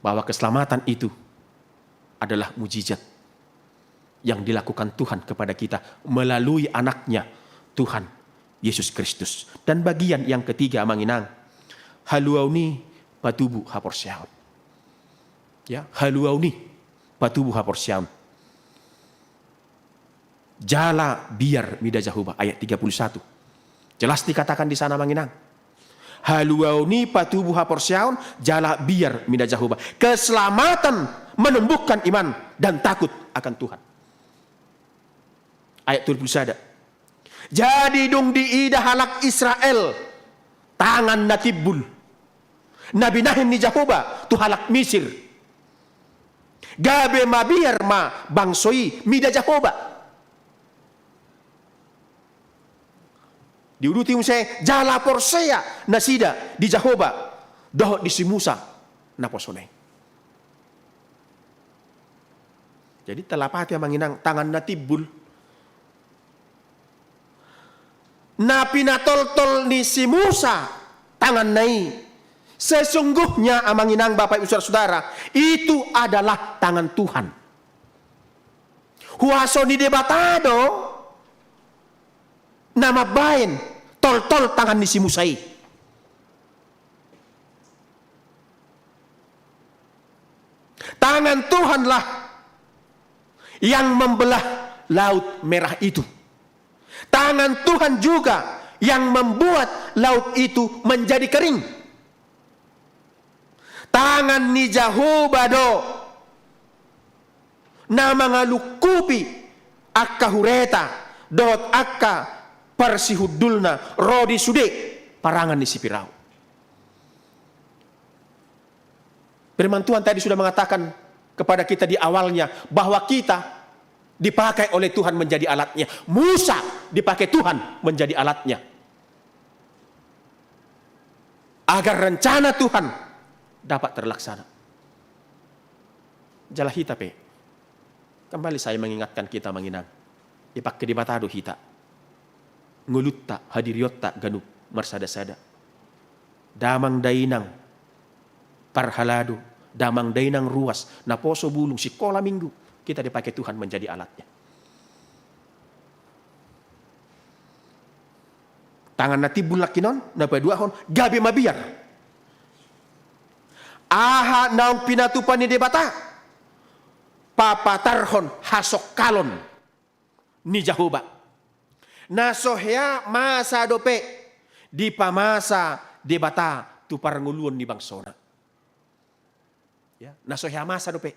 bahwa keselamatan itu adalah mujizat yang dilakukan Tuhan kepada kita melalui Anak-Nya, Tuhan Yesus Kristus. Dan bagian yang ketiga, amang inang, haluaon i patubu haporseaon. Ya, haluaon i patubu haporseaon. Jala biar mida Jahowa, ayat tiga puluh satu. Jelas dikatakan di sana, amang inang. Haluaon i patubu haporseaon, jala biar mida Jahowa. Keselamatan menumbuhkan iman dan takut akan Tuhan. Ayat dua puluh sada. Jadi dung diida halak Israel tangan na timbul, na binahen ni Jahowa tu halak Misir, gabe mabiar ma bangso i mida Jahowa. Diuduti muse, jala porsea nasida di Jahowa dohot di si Musa naposona i. Jadi talapati, amang inang, tangan na timbul, na pinatoltol ni si Musa tanganna i, sesungguhnya, amang inang, Bapak Ibu Saudara-saudara, itu adalah tangan Tuhan. Huaso ni Debata do na mambahen toltol tangan ni si Musa i. Tangan Tuhanlah yang membelah Laut Merah itu. Tangan Tuhan juga yang membuat laut itu menjadi kering. Tangan ni Jahowa do na mangalungkupi angka hureta dohot angka parsihundulna ro di sude parangan ni si Firaun. Firman Tuhan tadi sudah mengatakan kepada kita di awalnya bahwa kita dipakai oleh Tuhan menjadi alatnya. Musa dipakai Tuhan menjadi alatnya. Agar rencana Tuhan dapat terlaksana. Jala hita pe, kembali saya mengingatkan kita, amang inang, dipakai Debata do hita. Ngolunta, hadirionta ganup marsada-sada. Damang dainang parhalado, damang dainang ruas, naposo bulung, sikola minggu, kita dipakai Tuhan menjadi alatnya. Tangan na timbul nangkin on, na paduahon, gabe mabiar. Aha naung pinatupa ni Debata, papatarhon hasongkalon ni Jahowa. Na so hea masa dope dipamasa Debata tu parngoluon ni bangsona. Ya, na so hea masa dope.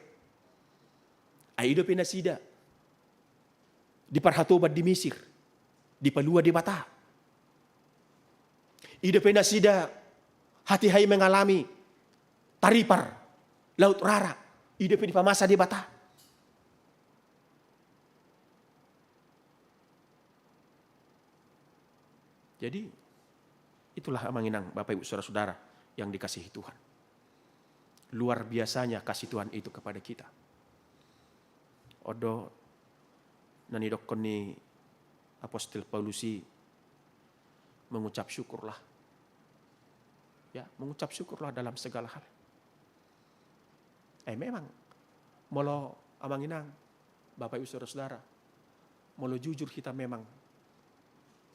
Ai i dope nasida diparhatoban di Misir, dipalua Debata. I dope nasida hatiha i mengalami taripar Laut Rara, i dope dipamasa Debata. Jadi, itulah, amang inang, Bapak Ibu, saudara-saudara yang dikasihi Tuhan. Luar biasanya kasih Tuhan itu kepada kita. On do na nidokkon ni Apostel Paulus i, mengucap syukurlah. Ya, mengucap syukurlah dalam segala hal. Eh, memang, molo, amang inang, Bapak Ibu, saudara-saudara, molo jujur hita memang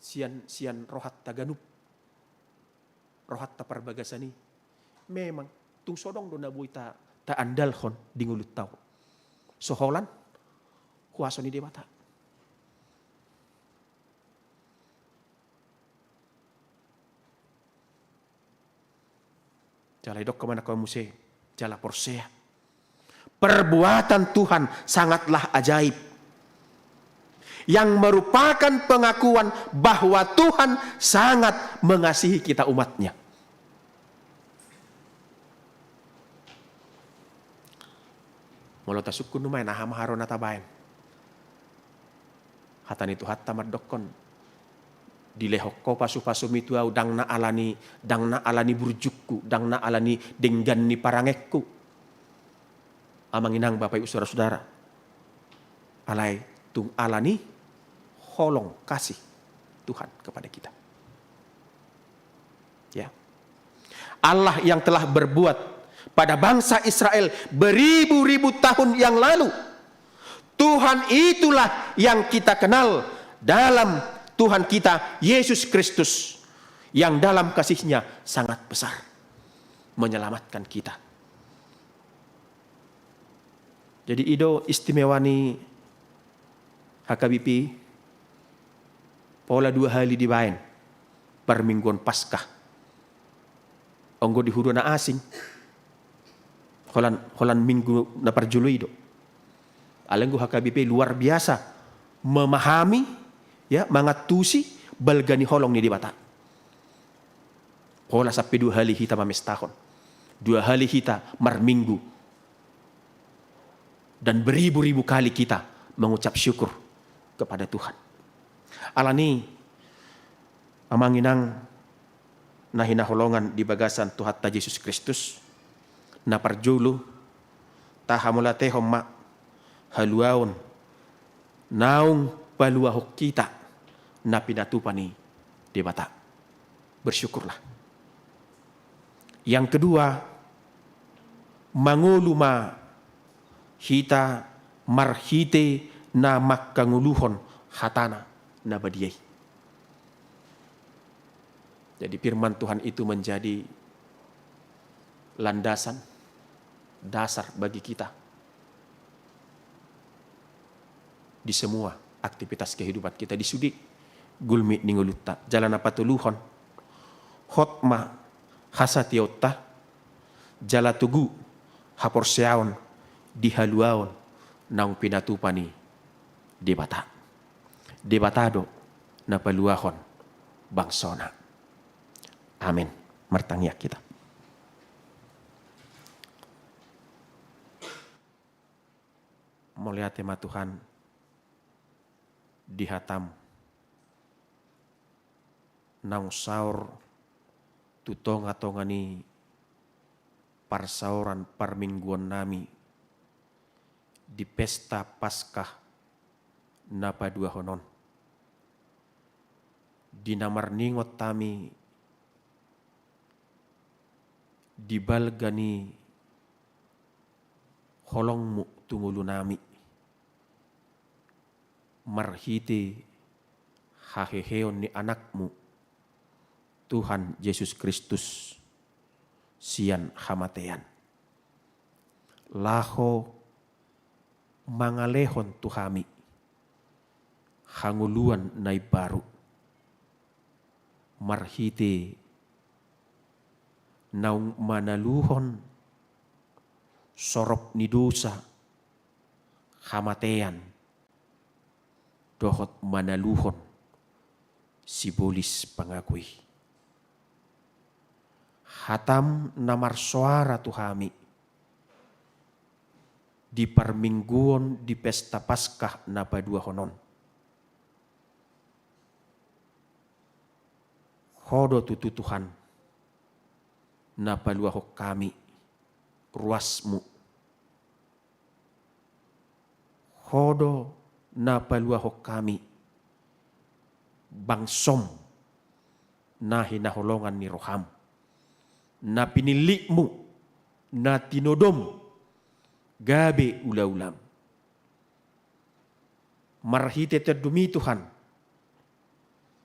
sian, sian rohanta ganup, rohanta parbagasan i, memang tung so adong do na boi ta, taandalhon di ngolunta on. So holan huaso ni Debata. Jala idokkon ma nangkin muse, jala porsea. Perbuatan Tuhan sangatlah ajaib, yang merupakan pengakuan bahwa Tuhan sangat mengasihi kita umat-Nya. Molo tasungkun nuaeng, aha ma haroa na tabaen? Hata ni Tuhanta mandokkon, dilehon Ho pasu-pasum i tu ahu, ndang na alani, ndang na alani burjungku, ndang na alani denggan ni parangeku. Amang inang, bapak ibu, saudara-saudara, alai tung alani holong kasih Tuhan kepada kita. Ya. Allah yang telah berbuat pada bangsa Israel beribu-ribu tahun yang lalu, Tuhan itulah yang kita kenal dalam Tuhan kita Yesus Kristus, yang dalam kasih-Nya sangat besar, menyelamatkan kita. Jadi, i do istimewa ni H K B P, pola dua hali dibaen parmingguon Paskah. Anggo di huria na asing, holan, holan minggu na parjolo i do. Alai anggo H K B P luar biasa memahami, ya, mangantusi balga ni holong ni Debata. Pola sampe dua hali hita mamestahon, dua hali hita marminggu, dan beribu-ribu kali kita mengucap syukur kepada Tuhan. Alani, amang inang na hinaholongan di bagasan Tuhanta Jesus Kristus, na parjolo, tahamauliatehon ma haluaon naung paluahon hita na pinatupa ni Debata. Bersyukurlah. Yang kedua, mangolu ma hita marhite na mangkangoluhon hatana na badia i. Jadi, firman Tuhan itu menjadi landasan, dasar bagi kita di semua aktivitas kehidupan kita, di sude gulmit ni ngolunta. Jala na patoluhon, hot ma hasatiaonta, jala togu haporseaon di haluaon naung pinatupa ni Debata. Debata do na paluahon bangsona. Amin. Martangiang hita. Mauliate ma Tuhan di hatam naung saor tu tonga-tonga ni parsaoran parmingguonnami di pesta Paskah na paduahon on, di na marningot hami di balga ni holongmu tu ngolunami, marhite haheheon ni Anakmu, Tuhan Jesus Kristus, sian hamatean, laho mangalehon tu hami hangoluan na imbaru, marhite naung manaluhon sorop ni dosa, hamatean, dohot manaluhon sibolis pangago i. Hatam na marsoara tu hami di parmingguon di pesta Paskah na paduahon on. Ho do tutu Tuhan na paluahon hami ruasmu. Ho do na paluahon hami bangsom na hinaholongan ni roham, na pinillitmu, na tinodom gabe ula-ulam. Marhite tondumi Tuhan,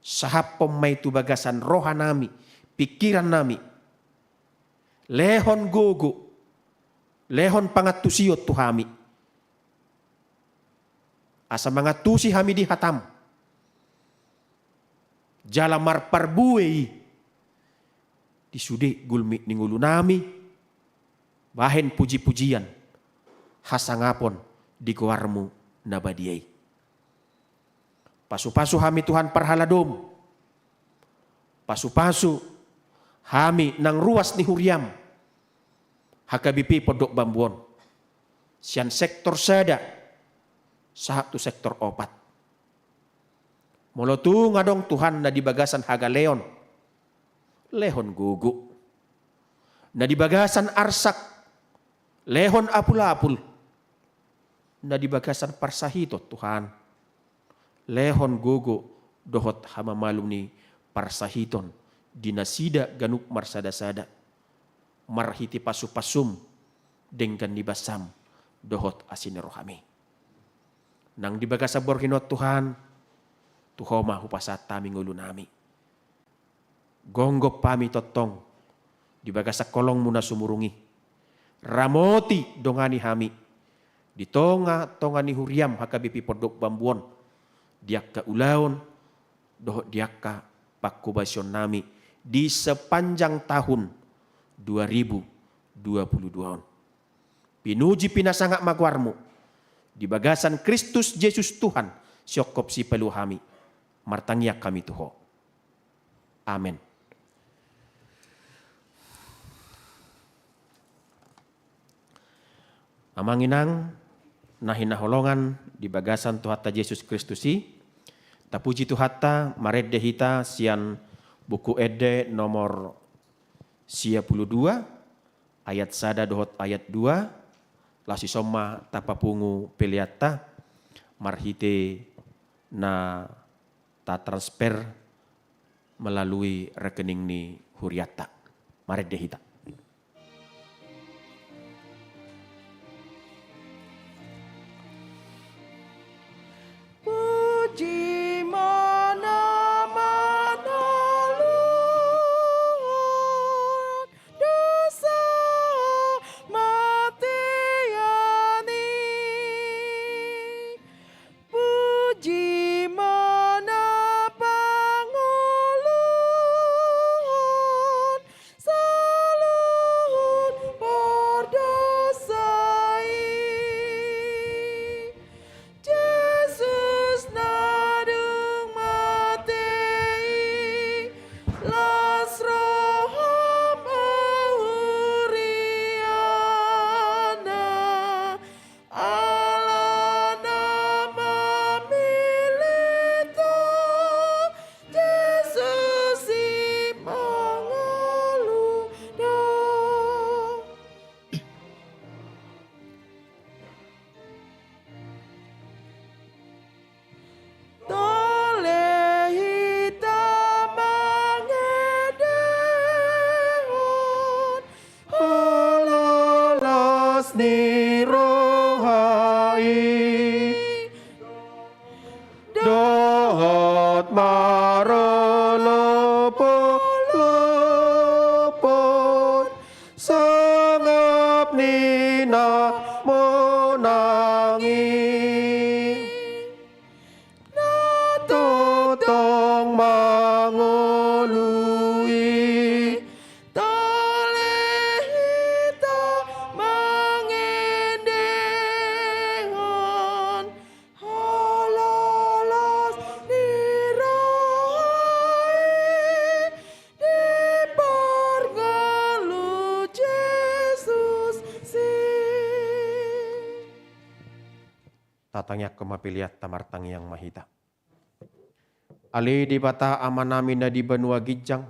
sahaphon ma i tu bagasan rohanami, pingkirannami, lehon gogo, lehon pangantusion tu hami, asa mangantusi hami di hatam, jala marparbue i di sude gulmit ni ngolunami, bahen puji-pujian, hasangapon di goarmu na badia i. Pasu-pasu hami Tuhan parhaladom. Pasu-pasu hami nang ruas ni huriam, H K B P Pondok Bambu on. sian sektor sada sahat tu sektor opat. Molo tung adong Tuhan na di bagasan hagaleon, lehon gogo. Na di bagasan arsak, lehon apul-apul. Na di bagasan parsahiton Tuhan, lehon gogo dohot hamamalum ni parsahiton di nasida ganup marsada-sada, marhite pasu-pasum denggan ni basam dohot asi ni rohami. Nang di bagasan borngin on Tuhan, tu Ho ma hupasahat hami ngolunami. Gonggop hami tongtong di bagasan holong-Mu na sumurung i. Ramoti, dongani hami di tonga-tonga ni huriam H K B P Pondok Bambu on, di angka ulaon dohot di angka pangkobasionnami di sepanjang tahun dua ribu dua puluh dua on. Pinuji pinasangap ma goar-Mu di bagasan Kristus Jesus Tuhan, sihongkop sipalua hami. Martangiang hami tu Ho. Amen. Amang inang na hinaholongan di bagasan Tuhanta Jesus Kristus i, tapuji Tuhanta, marende hita sian Buku Ende nomor sia pulu dua, ayat sada dohot ayat dua, laos dison ma tapapungu peleanta marhite na tatransfer melalui rekening ni hurianta. Marende hita. Puji ma na manaluhon dosa matian i. Puji ma na pangoluhon saluhut pardosa i. Jesus na dung mate i, las roham huria na, ala na mamillit Ho, Jesus i mangolu do. Tole hita mangendehon hololas ni roha i, dohot marolopolopon sangap ni na monang i, na tongtong mangolu i. Tole hita mangendehon hololas ni roha i di parngoluon Jesus i. Tatangiangkon ma peleanta, martangiang ma hita. Ale Debata Amanami na di banua ginjang,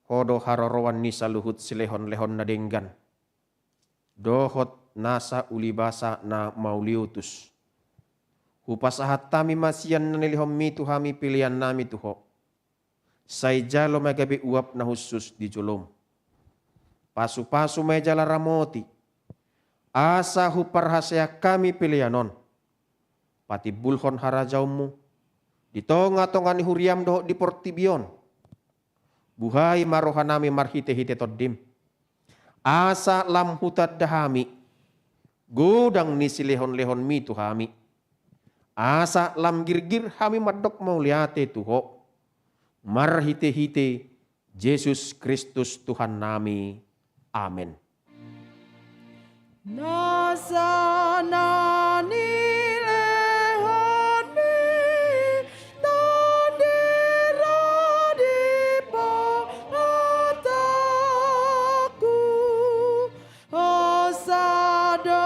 Ho do haroroan ni saluhut silehonlehon na denggan dohot nasa ulibasa na mauliutus. Hupasahat hami ma sian na nilehonmi tu hami peleannami tu Ho. Sai jalo ma gabe uap na hushus di jolom. Pasupasu ma i jala ramoti, asa huparhaseang hami pelean on patimbulhon harajaonmu di tongatonga ni huriam dohot di portibi on. Buhai ma rohanami marhitehite Tondim, asa lam hutanda hami godang ni silehonlehonmi tu hami, asa lam girgir hami mandok mauliate tu Ho, marhitehite Jesus Kristus Tuhannami. Amen. Nasa na nilehonmi Tondi ro di pangatangku, hosa do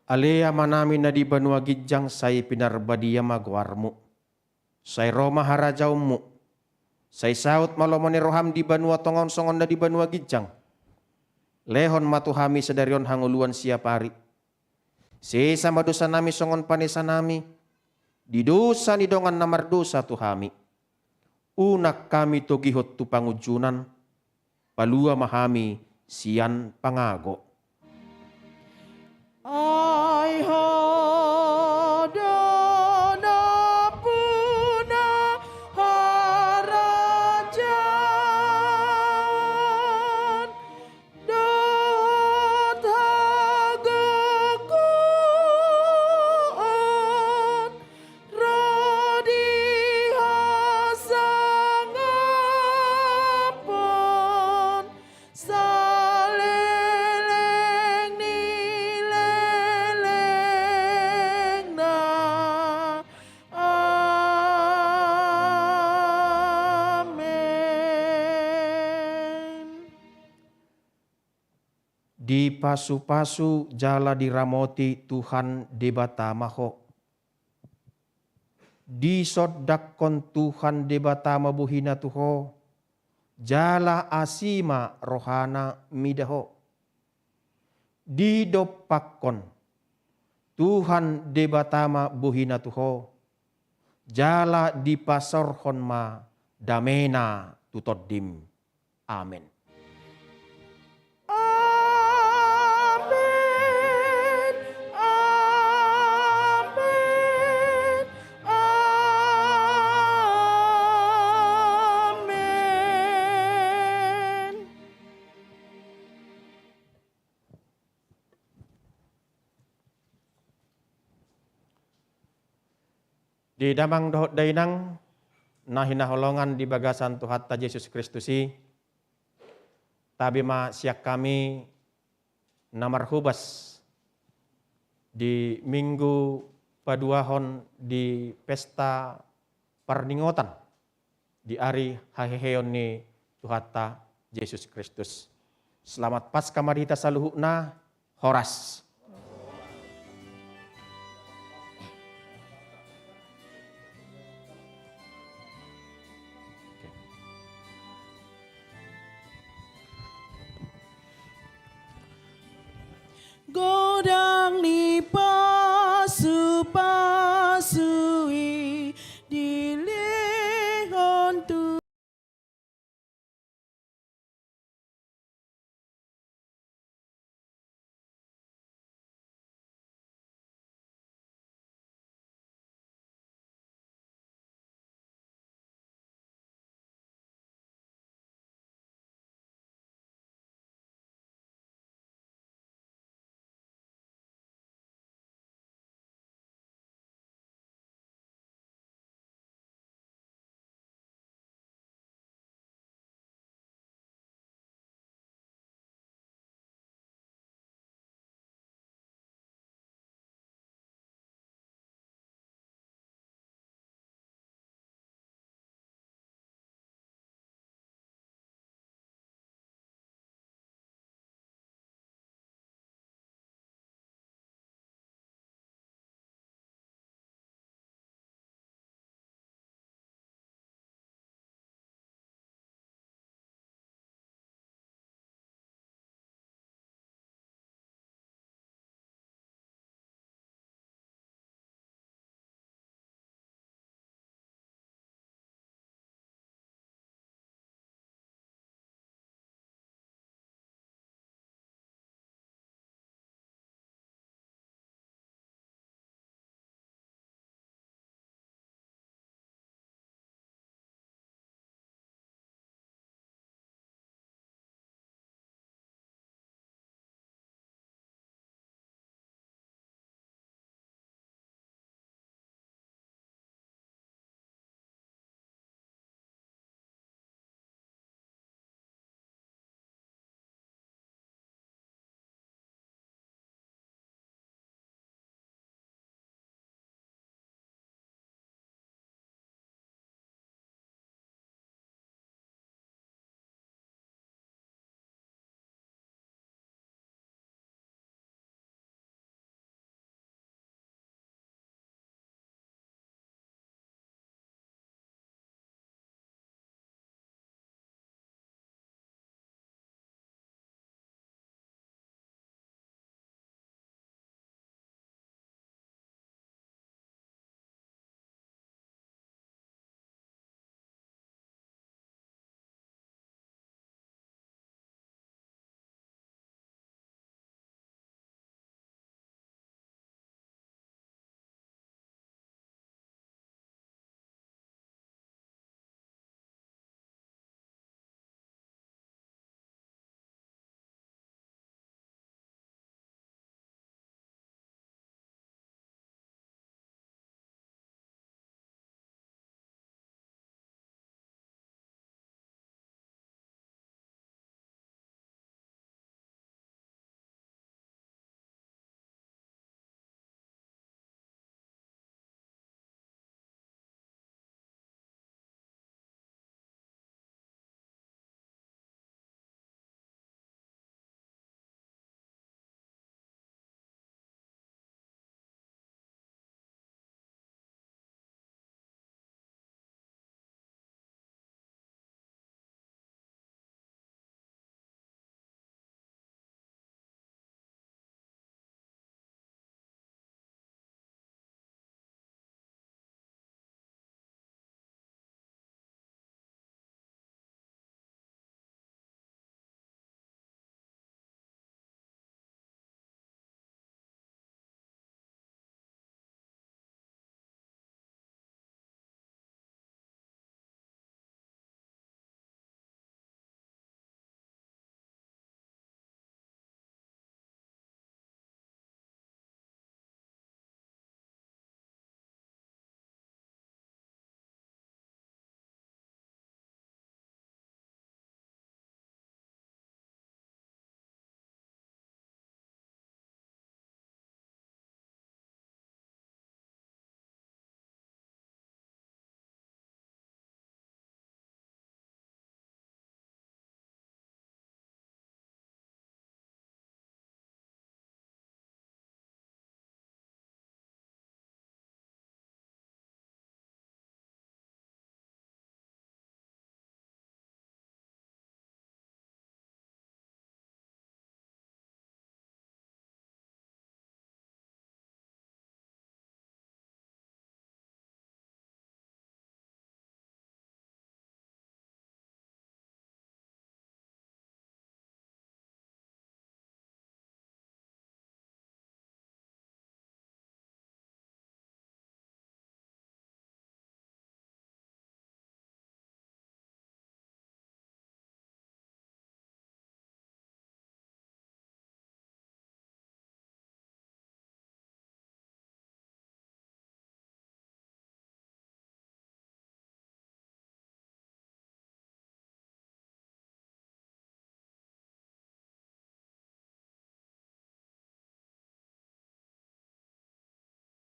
Ale Amanami na di banua ginjang, sai pinarbadia ma goarMu. Sai ro ma harajaonMu. Sai saut ma lomo ni rohaM di banua tonga on songon na di banua ginjang. Lehon ma tu hami sadari on hangoluan siapari. Sesa ma dosanami songon panesanami di dosa ni dongan na mardosa tu hami. Unang hami togihon tu pangunjunan, palua ma hami sian pangago. Ai Ho do nampuna harajaon dohot hagogoon ro di hasangapon saleleng ni lelengna. Amen. Dipasupasu jala diramoti Tuhan Debata ma ho. Disondangkon Tuhan Debata ma bohina tu ho, jala asi ma rohana mida ho. Didompakkon Tuhan Debata ma bohina tu ho, jala dipasaorhon ma damena tu tondim. Amen. Amen. Amen. Amen. Di damang dohot dainang na hinaholongan di bagasan Tuhanta Jesus Kristus i, tabi ma sian hami na marhobas di Minggu paduahon di pesta parningotan di ari haheheon ni Tuhanta Jesus Kristus. Selamat Paskah ma di hita saluhutna. Horas. Godang ni pasupasu